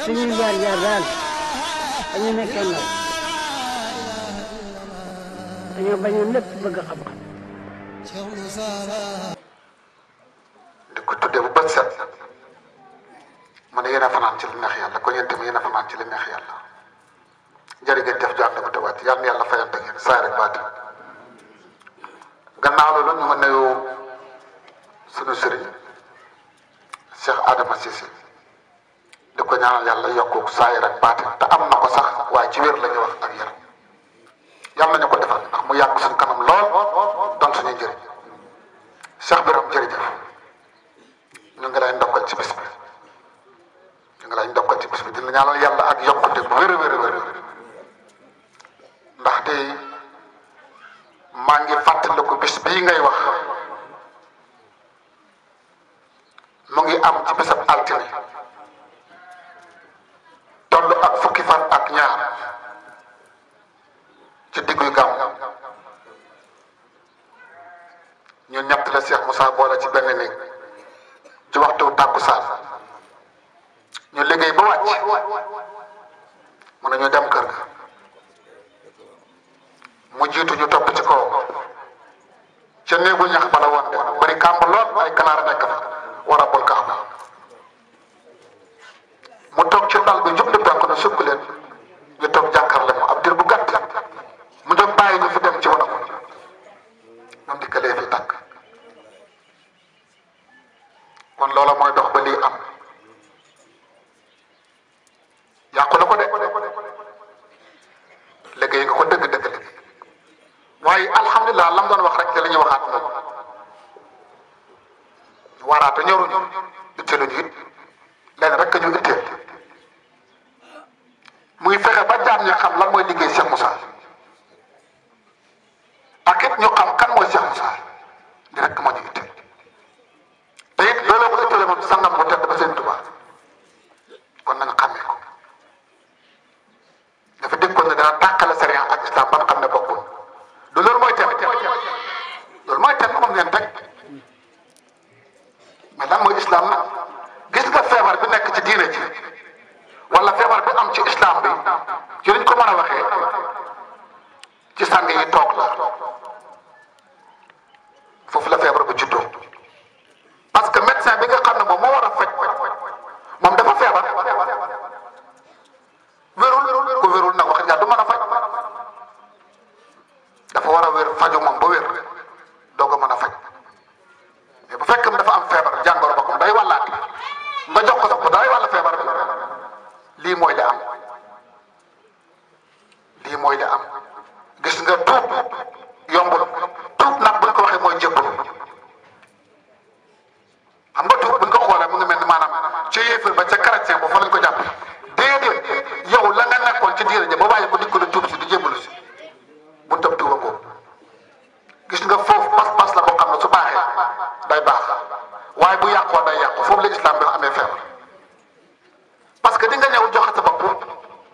suñuy jaar-jaar daal dañu nekkee ndaw dañoo bañoon lépp bëgg xam-xam. di ko tuddee bu bët set mu ne yéen a fanaan ci li neex yàlla kon yéen tamit yéen a fanaan ci li neex yàlla jërëjëf jëf jaar na ko tawaat yàlla na yàlla fayante ngeen saa rek baati gannaaw loolu ñu ma nuyu sunu sëriñ Cheikh Adama Cissé di ko ñaanal yàlla yokku saa yi rek baati te am na ko sax waaye ci wér la ñu wax ak yaram yàlla nañu ko defal ndax mu yàgg suñu kanam lool doon suñu njëriñ Cheikh Birame jërëjëf ñu ngi lay ndokkal ci bis bi ñu ngi lay ndokkal ci bis bi di la ñaanal yàlla ak yokkute bu wér a wér a wér ndaxte maa ngi fàttaliku bis bii ngay wax mu ngi am ci bisab altine toll ak fukki fan ak ñaar ci diggu gàmm ñu ñett la Cheikh Moussa boole ci benn néeg ci waxtu tàkkusaan ñu liggéey ba wàcc mun nañu dem kër ga mu jiitu ñu topp ci kaw ca néegu ñax bala woon de bari kàmb lool ay ganaar nekk fa war a bol kaax ba mu toog ci dal bi jub di penk na sukk leen ñu toog jàkkaarle mu ab dir bu gàtt mu dem bàyyi ñu fi dem ci wana ko ñoom dikkalee fi tàkk kon loola mooy dox ba lii am yàqu na ko de liggéey nga ko dëgg-dëgg liggéey waaye alhamdulilah lam doon wax rek te la ñuy waxaat moom waraata ñoruñu itteeluñu it leen rek ñu itteel muy fexe ba jaam ñi xam lan mooy liggéey Cheikh Moussa ak it ñu xam kan mooy Cheikh Moussa di rek moo ñu itteel te it loolu ko itteele moom sangam bu tedd ba seen Tuubaa kon nañu xàmmee ko dafa déggoon ne dana tàqale sariya ak islam ban xam ne bokkul du loolu mooy tem loolu mooy tem moom ngeen teg mais lan mooy islam nag gis nga feebar bi nekk ci diine ji wala feebar bi am ci islam bi ci liñ ko mën a waxee ci sàng yi toog la foofu la feebar bu juddoo parce que médecin bi nga xam ne moom moo war a faj moom dafa feebar wérul ku wérul nag wax du mën a faj dafa war a wér faju moom ba wér doo ko mën a faj mais bu fekkee dafa am feebar jàngoro ba ko day wàllaat nga jox ko sax ko day wàll feebar bi lii mooy li am lii mooy li am gis nga tuub yombul tuub nag buñ ko waxee mooy jébbalu xam nga tuub buñ ko xoolee mu ngi mel ni maanaam ci yéefar ba ca chrétien ba fa lañ ko jàpp déedéet yow la nga nekkoon ci diine ja ba bàyyi ko di ko di tuub si di jébbalu si bu tëb tuuba boobu gis nga foofu pas-pas la boo xam ne su baaxee day baax waaye bu yàqoo day yàqu foofu la islam bi amee feebar parce que di nga ñëw joxe sa bopp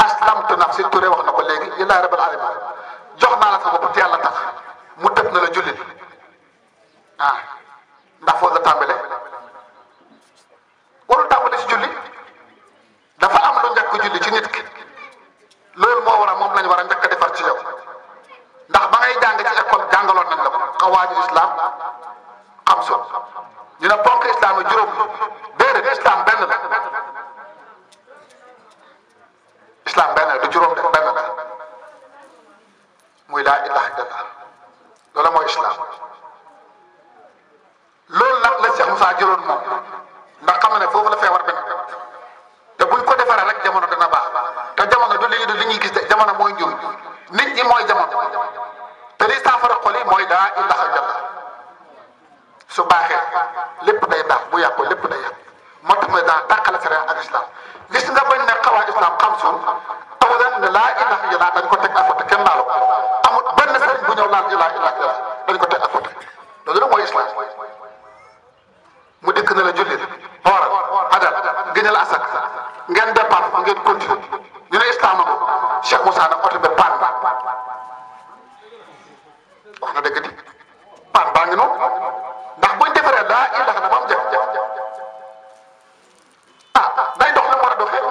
aslamtu nafsi Touré wax na ko léegi lillahi rabbil alamin jox naa la sa bopp te yàlla tax mu tëb na la jullit ah ndax foofu la tàmbale warul tàmbale si julli dafa am lu njëkk julli ci nit ki loolu moo war a moom lañ war a njëkk a defar ci yow ndax ba ngay jàng ci école jàngaloon nañ la ko xawaaju islam xam so ñu ne ponk islam yi juróom déedéet islam benn la islam benn la du juróom de benn la muy laa ilaha illallah loolu mooy islam loolu nag la Cheikh Moussa jëloon moom ndax xam na ne foofu la feebar bi nag te buñ ko defaree rek jamono dana baax te jamono du li ñuy gis de jamono mooy njur nit ñi mooy jamono te li saafara xol yi mooy laa ilaha illallah su baaxee lépp day baax bu yàqu lépp day yàqu moo tax mooy daa tàqale sariya ak islam gis nga bañ ne xawaa islam xam suun awalan ne laa ilaha illallah dañ ko teg à côté kenn laalu amul benn sëriñ bu ñëw laal ilaha illallah dañ ko teg à côté loolu nag mooy islam mu dikk na la jullit xooral adal gënal asak ngeen départ ngeen continue ñu ne islam ko Cheikh Moussa nag oto bi paan wax na dëgg di paan baa ngi noonu ndax buñ defaree laa ilaha na ba mu jëf day dox na war a doxee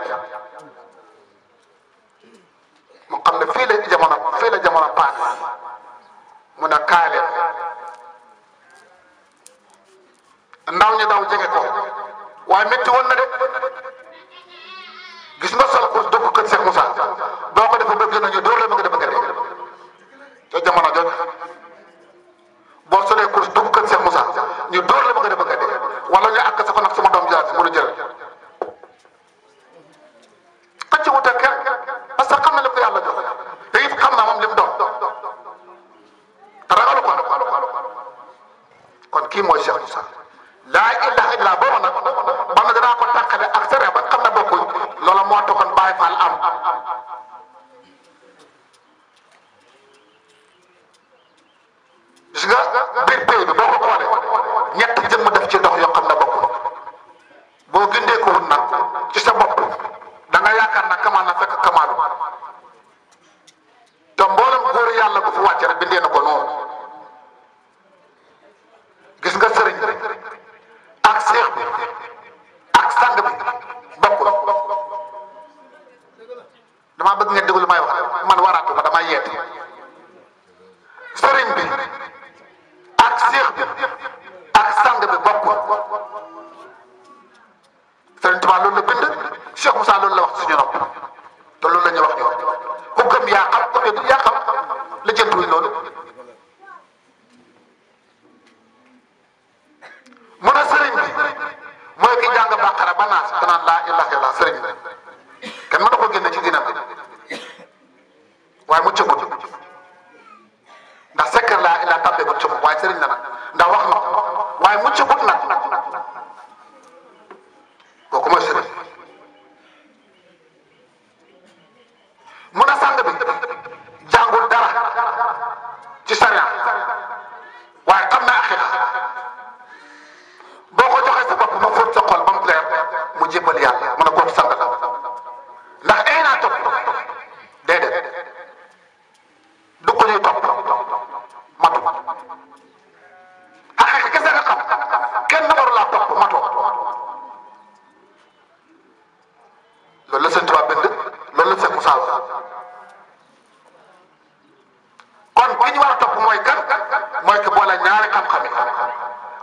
yàqu mu xam ne fii la jamono paas mu ne kaale ndaw ñi daw jege ko waaye métti woon na de gis nga sol ko dugg kër Cheikh Moussa boo ko defee bëgg nañu dóor la ma nga bëgg a dee te jamono jooju boo solee course dugg kër Cheikh Moussa ñu dóor la ma nga bëgg a dee wala ñu àgg sa ko nag sama doom jaar si mënu jël xëcc wut ak kenn parce que xam na li ko yàlla jox te it xam naa moom li mu doon te ragalu ko kon kii mooy Cheikh Moussa laa ilaha illa boobu nag ba na danaa ko tàqale ak sere ba xam ne bokkuñ loola moo taxoon Baay Faal am gis nga biir pays bi boo ko xoolee ñett jëmm def ci ndox yoo xam ne bokkul boo gindee ko wut nag ci sa bopp da nga yaakaar na kamaan na fekk kamaanu te mboolem góor yàlla bu fi wàcce rek bindee na ko noonu gis nga sëriñ ak seex bi ak sang bi bokkul damaa bëgg ngeen déglu li may wax man waraatu ma damay yeete sëriñ bi ak seex bi ak sang bi bokkul sëriñ Tuubaa loolu la bind Cheikh Moussa loolu la wax suñu nopp te loolu la ñuy wax ñoom ku gëm yaa xam ku ne yaa xam la jëntuwuñ loolu mu ne sëriñ bi mooy ki jàng Baqara ba Naas te naan laa ilaaha illallaah sëriñ bi kenn mën na ko génne ci diina bi waaye mu cëggut ndax sekkar laa ilaa tàbbee ba cëggut waaye sëriñ la nag ndax wax na waaye mu cëggut nag kooku mooy sëriñ mu ne sang bi jàngul dara ci sariya waaye xam na aqiqa boo ko joxee sa bopp ma fóot sa xol ba mu leer mu jébbal yàlla mu ne kooku sang la ndax ay naa topp déedéet du ko ñuy topp matu aqiqa kese nga xam kenn waru laa topp matoo loolu la Sëñ Tuubaa bind loolu la Cheikh Moussa wax kon ki ñu war a topp mooy kan mooy ki boole ñaari xam-xam yi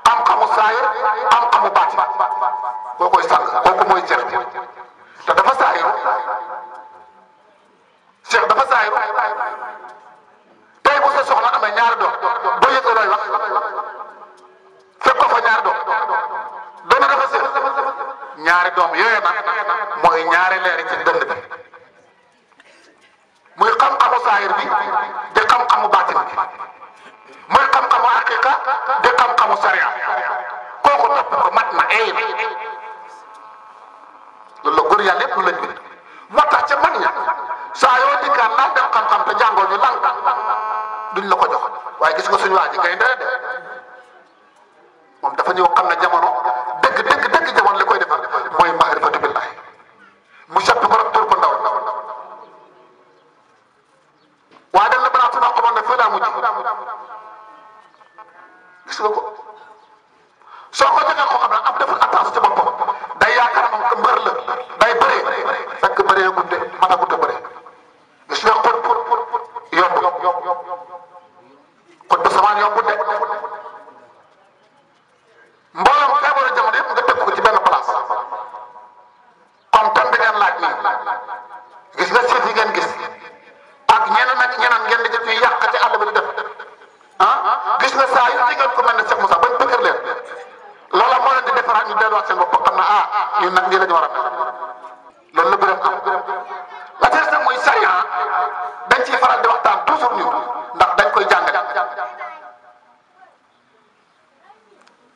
xam-xamu saayir xam-xamu baati koo koy sang kooku mooy Cheikh bi te dafa saayiru Cheikh dafa saayiru tey bu sa soxna amee ñaari doom boo yëgee looy wax fekk ko fa ñaari doom doona dafa seet ñaari doom yooyu nag mooy ñaari leeri ci dënd bi muy xam-xamu saayir bi di xam-xamu baatin bi muy xam-xamu aqiqa di xam-xamu sariya kooku topp ko mat na ay loolu la góor yàlla yëpp lu lañ bind moo tax ca mag ña saa yoo dikkaan naan dem xam-xam te jàngoo ñu lan duñ la ko jox waaye gis nga suñu waa ji ngay ndee de moom dafa ñëw xam ne jamono dëgg jamono li koy defar mooy maarifatu billahi mu soppi ko rek tur ko ndaw waaye dem na balaa sunoo xamoon ne fii laa mujj gis nga ko soo ko joxee koo xam ne am deful attention ci boppam day yaakaar moom que mbër la day bëree fekk bëree gudde mata gudde bëree gis nga xut yomb xut ba samaan yomb de mboolem feebaru jamono yëpp nga teg ko ci benn place comme tam bi ngeen laaj nii gis nga siit yi ngeen gis ak ñeneen ak ñeneen ngeen di def yu yàq ci àll bi di def gis nga saa yu jigéen ko mel ne Cheikh Moussa bañ bëgg leen loola moo leen di defaraat ñu delluwaat seen bopp xam na ñun nag nii la ñu war a mel loolu la gërëm am la ca des nag mooy sariya dañ ciy faral di waxtaan toujours ñu ndax dañ koy jàngale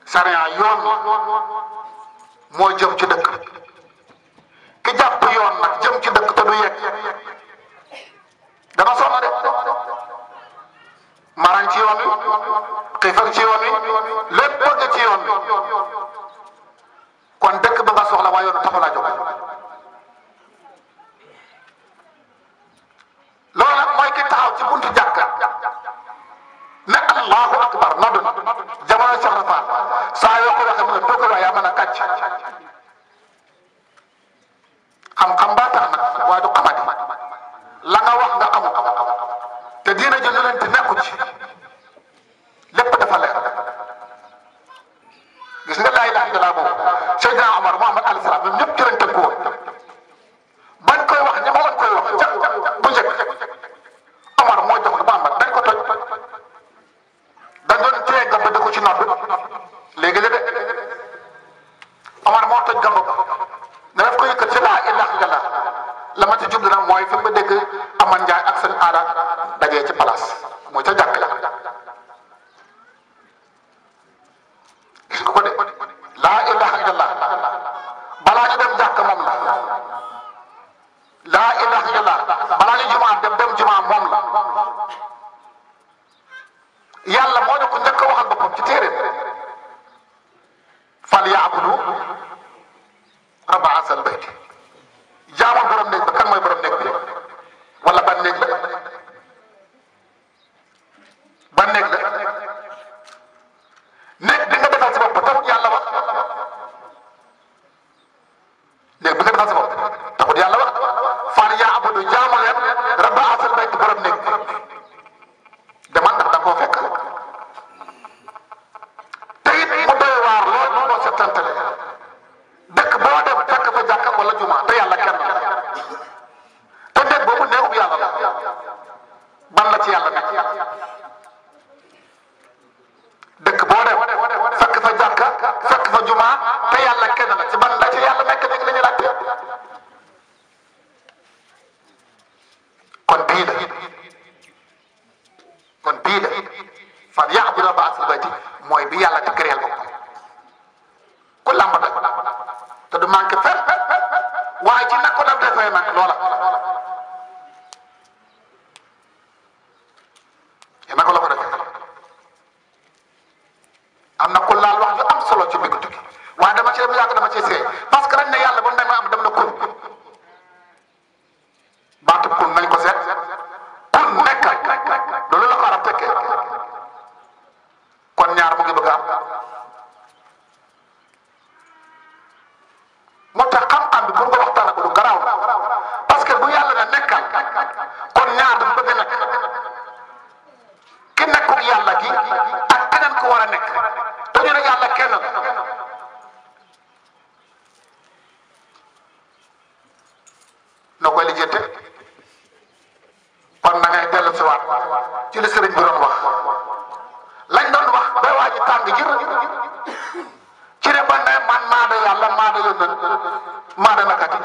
sariya yoon moo jëm ci dëkk ki jàpp yoon nag jëm ci dëkk te du yegg dana sonn de maran ci yoon wi xiifal ci yoon wi lépp bëgg ci yoon wi kon dëkk ba nga soxla waaye yoon taxu laa jóg loolu nag mooy ki taxaw ci buntu jàkka ne allahu akbar nodd jamono Cheikh Rafal saa yoo ko waxee mu ne doo ko wax yaa mën a kàcc xam-xam baa tax nag waaye du xamati la nga wax nga xamul te diina ji lu leen ti nekku ci lépp dafa leer gis nga laa ilaaha illallaah boobu Seydina Omar Muhammad alayhi salaam ñoom ñëpp ci lañ tënku woon bañ koy wax ñi ma woon koy wax ca bu njëkk Omar moo jox Muhammad dañ ko toj dañ doon téye gamba di ko ci nodd léegi la de Omar moo toj gamba ne daf ko yëkkat ci laa ilaaha illallaah la ma ci jublu nag mooy fi ma dégg Aman Njaay ak seen aada dajee ci place mooy ca jàkk la gis nga ko de laa ilaaha illallaah balaa ñu dem jàkk moom la laa ilaaha illallaah balaa ñu jumaa dem jumaa moom la yàlla moo ñu ko njëkk a waxal boppam ci téere fal yaabudu rabba asal bayti jaamul borom néeg ba kan mooy borom néeg bi wala ban néeg la ban néeg la néeg bi nga defal si bopp taxut yàlla wax néeg bi nga defal si bopp taxut yàlla wax fal yaabudu jaamu leen rabba asal bayti borom néeg bi demal ndax da nga koo fekk te it mu doy waar lool boo seetantale dëkk boo dem fekk fa jàkka wala juma te yàlla kenn la te néeg boobu néegub yàlla la ban la ci yàlla nekk dëkk boo dem fekk fa jàkka fekk fa juma te yàlla kenn la ci ban la ci yàlla nekk léegi la ñu laajte kon bii la kon bii la fan ya'budu rabba asal bayti mooy bi yàlla di créer boppam ku làmb daj te du manqué fenn waaye ci nag ko daf defee nag loola yéen naka la ko defee am na ku laal wax ju am solo ci biir tukki waaye dama ci dem yàgg dama ci seey parce que dañ ne yàlla ba mu demee am dem na kun baatu kun nañ ko seet kun nekk loolu la ko arab tekkee kon ñaar mu ngi bëgg a am moo tax xam-xam bi pour nga waxtaan ak lu garaaw la parce que bu yàlla ne nekkal kon ñaar dafa bëgg a nekk ki nekkul yàlla gi ak keneen ku war a nekk te ñu ne yàlla kenn la noo koy lijjante kon na ngay dellu si waat ci li sëriñ bi doon wax lañ doon wax ba waa ji tàng jër ci ne ba ne man maa da yàlla maa da yónneen maa da nakati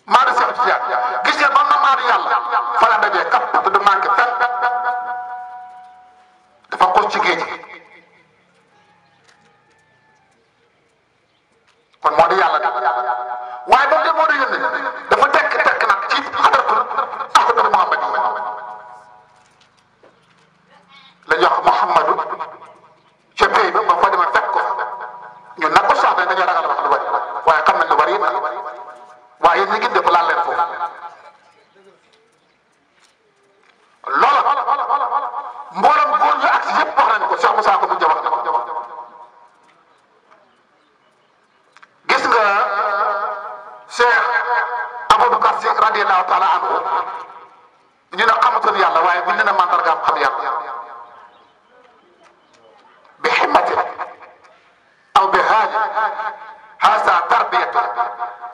maa da Seex Tijaan gis nga ba maa da yàlla fa la dajee kap te du manqué fenn dafa xos ci géej kon moo di yàlla de waaye ba de moo da yónneen dafa tekk nag ci xadratul ahmadu muhammad la ñu wax Muhammadu ca pays ba fa demee fekk ko ñun nag ko soxla dañoo ragal wax lu bari waaye xam nañ lu bari it nag waaye yéen ñi ngi def laal leen foofu loola mboolem góor ñu ak si yëpp wax nañ ko Cheikh Moussa ko mu wax na gis nga Cheikh Aboubacar Sy radiyallahu taala anhu ñu ne xamatoon yàlla waaye buñ ne na mandargaam xam yàlla bi himmatin aw bi haali haasa tarbiyatu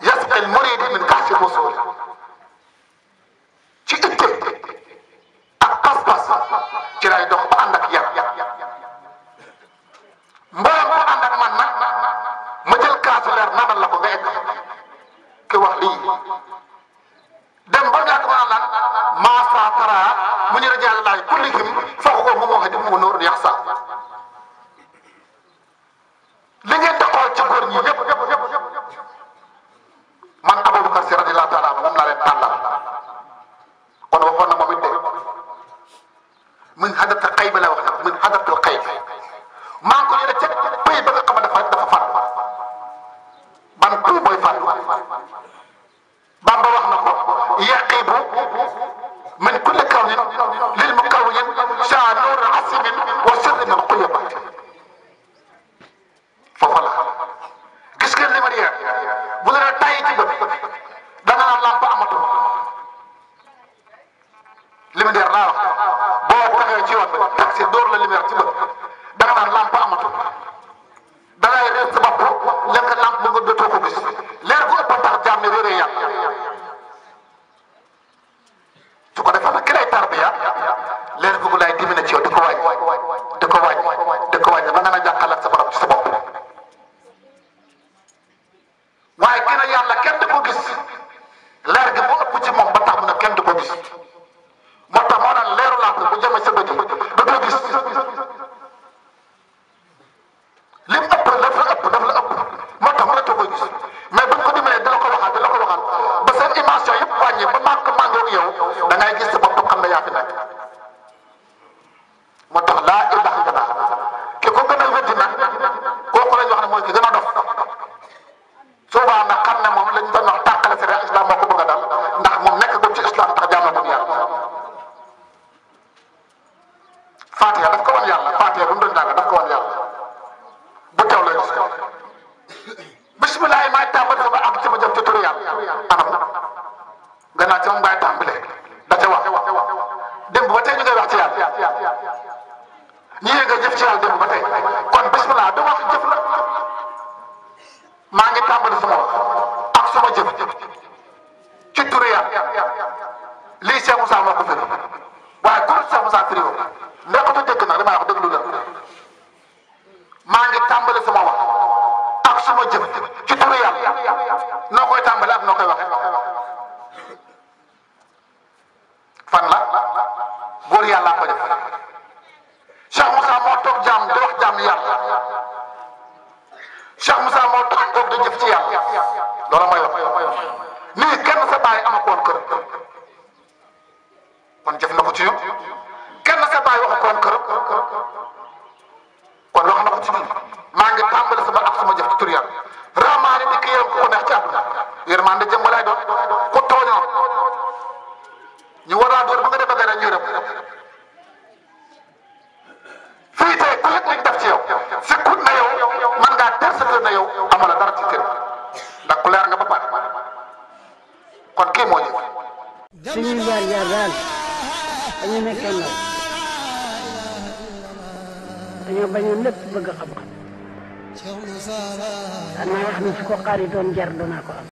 yasqi al muridi min kahsi wusul ci itte ak pas-pas ci lay dox ba ànd ak yar mboolem ko ànd ak man nag ma jël kaasu leer naanal la ko nga egg ki wax lii dem ba ñàkk ma naan maa saa tara mu ñu rajaale laay kullihim foofu ko mu waxee di mu noor yax saa li ngeen di xool ci góor ñi ñëpp man Aboubacar Sy radiyallahu taala moom laa leen tàllal kon waxoon na moom it de min hadatul xayb la wax nag min hadatul xayb maa ngi ko yore ca pays ba nga xam ne dafa far ban pays mooy far Bamba wax na ko yaqibu min kulli kawnin lil mukawwin saa nuur asimin wa sirri min xuyabat foofa la gis ngeen li ma di bu la tay ci bët waaye ki ne yàlla kenn du ko gis leer gi moo ëpp ci moom ba tax mu ne kenn du ko gis moo tax moo naan leeru làmp bu jëmee sa bët yi da ko gis lim ëpp daf la ëpp moo tax mënatoo ko gis mais buñ ko dimbalee dina ko waxal ba seen dimension yëpp wàññi ba màngoog yow da ngay gis sa bopp xam ne yaa fi nekk moo tax laa ilaha illallah ki ko gën a weddi nag kooku lañ wax ne mooy ki gën a dof soobaa nag xam ne moom lañ doon wax tàqale sariya islam moo ko bëgg a dal ndax moom nekk ko ci islam ndax jàmmagum yàlla Fatiha daf ko wan yàlla Fatiha bu mu doon jàng daf ko wan yàlla bu teew lay gis ko bisimilah maay tàmbali sama ak ci ma jëm ci turu yàlla anam gannaaw ci moom ngay tàmbalee da ca wax démb ba tey ñu ngay wax ci yàlla ñi nga jëf ci yàlla démb ba tey kon bisimilah du wax jëf la maa ngi tàmbali sama wax ak sama jëf ci turu yàlla lii Cheikh Moussa moo ko firi waaye ku Cheikh Moussa firi woo nekkatu dëgg nag damay wax dëgg lu la maa ngi tàmbali sama wax ak sama jëf ci turu yàlla noo koy tàmbali ak noo koy waxee fan la góor yàlla ko def Cheikh Moussa moo toog jaam di wax jaam yàlla Cheikh Moussa moo tax toog di jëf ci yàlla loolu mooy wax nii kenn sa baay ama ko woon kër kon jëf na ko ci yow kenn sa baay waxu ko woon kër kon wax na ko ci biir maa ngi tàmbali sama ak sama jëf ci tur yàlla raamaani di ki yërëm ko neex ci àdduna yërmande jëmm lay doon ku tooñoon ñu war a door ba nga def bëgg ñu yërëm fii tey ku yëg liñ def ci yow sikkut na yow man ngaa ter sa kër na yow amala dara ci kër ndax ku leer nga ba pare kon kii moo jëf suñuy jaar daal dañu nekkee ndaw dañoo bañoon lépp bëgg xam-xam xanaa wax ni su ko xaaritoon jar doonaa ko am